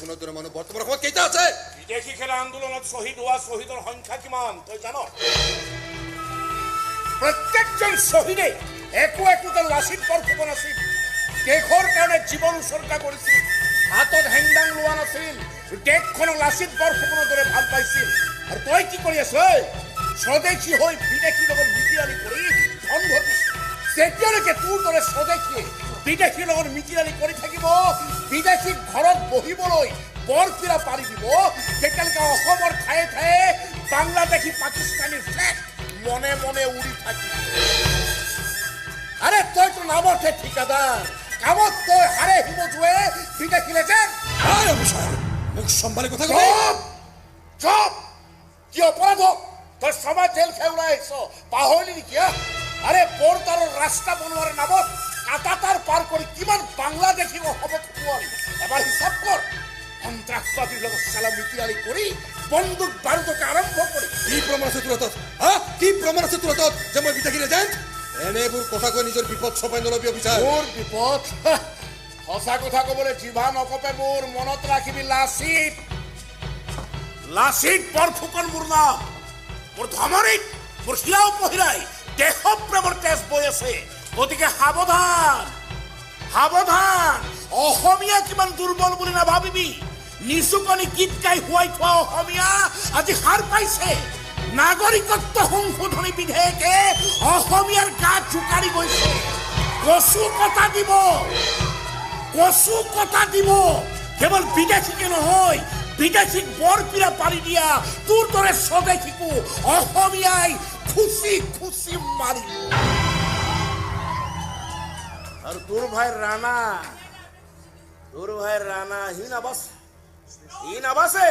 বৰফুকনৰ দৰে মানুহ বৰ্তমান অসমত কেইটা আছে? বিদেশী খেলা আন্দোলনত শ্বহীদ হোৱা শ্বহীদৰ সংখ্যা কিমান তই জান? প্ৰত্যেকজন শ্বহীদে একো একোজন লাচিত বৰফুকন আছিল। দেশৰ কাৰণে জীৱন উৎসৰ্গা কৰিছিল, হাতত হেংদাং লোৱা নাছিল, দেশখনক লাচিত বৰফুকনৰ দৰে ভাল পাইছিল। আৰু তই কি কৰি আছ? স্বদেশী হৈ বিদেশীৰ লগত মিতিৰালি কৰি ধন ঘটিছ। যেতিয়ালৈকে তোৰ দৰে স্বদেশীয়ে বিদেশীৰ লগত মিতিৰালি কৰি থাকিব, বিদেশীক ঘৰত বহিবলৈ বৰপীৰা পাৰি দিব, তেতিয়ালৈকে অসমৰ ঠায়ে ঠায়ে বাংলাদেশী পাকিস্তানী ফ্লেগ মনে মনে উৰি থাকিব। আৰে তইতো নামতহে ঠিকাদাৰ, কামত তই হাৰে হিমজুৱে বিদেশী লেজেণ্ড। অফিচাৰ, মুখ চম্ভালি কথা কবি। চুপ চুপ! কি অপৰাধ? তই ছমাহ জেল খাই ওলাই আহিছ, পাহৰিলি নেকি? হা? আৰে বৰ্ডাৰৰ ৰাস্তা বনোৱাৰ নামত কাটা তাঁৰ পাৰ কৰি কিমান বাংলাদেশী অসমত সোমোৱালি এবাৰ হিচাপ কৰ। সন্ত্ৰাসবাদীৰ লগত চালা মিতিৰালি কৰি বন্দুক বাৰুদকে আৰম্ভ কৰি কি প্ৰমাণ আছে তোৰ হাতত? হা, কি প্ৰমাণ আছে তোৰ হাতত যে মই বিদেশী এজেণ্ট? এনেবোৰ কথা কৈ নিজৰ বিপদ চপাই নলবি অফিচাৰ। মোৰ বিপদ? সঁচা কথা ক'বলৈ জিভা নকপে মোৰ। মনত ৰাখিবি, লাচিত, লাচিত বৰফুকন মোৰ নাম। মোৰ ধমনীত, মোৰ শিৰা উপশিৰাই দেশপ্ৰেমৰ তেজ বৈ আছে। গতিকে সাৱধান, সাৱধান। অসমীয়া কিমান দুৰ্বল বুলি নাভাবিবি। নিচুকনি গীত গাই শুৱাই থোৱা অসমীয়া আজি সাৰ পাইছে। নাগৰিকত্ব সংশোধনী বিধেয়কে অসমীয়াৰ গাত জোকাৰি গৈছে। কচু কটা দিব, কচু কটা দিব। কেৱল বিদেশীকে নহয়, বিদেশীক বৰপীৰা পাৰি দিয়া তোৰ দৰে স্বদেশীকো অসমীয়াই খুচি খুচি মাৰিব। আৰু তোৰ ভাই ৰাণা, তোৰ ভাই ৰাণা, সি নাবাচে, সি নাবাচে।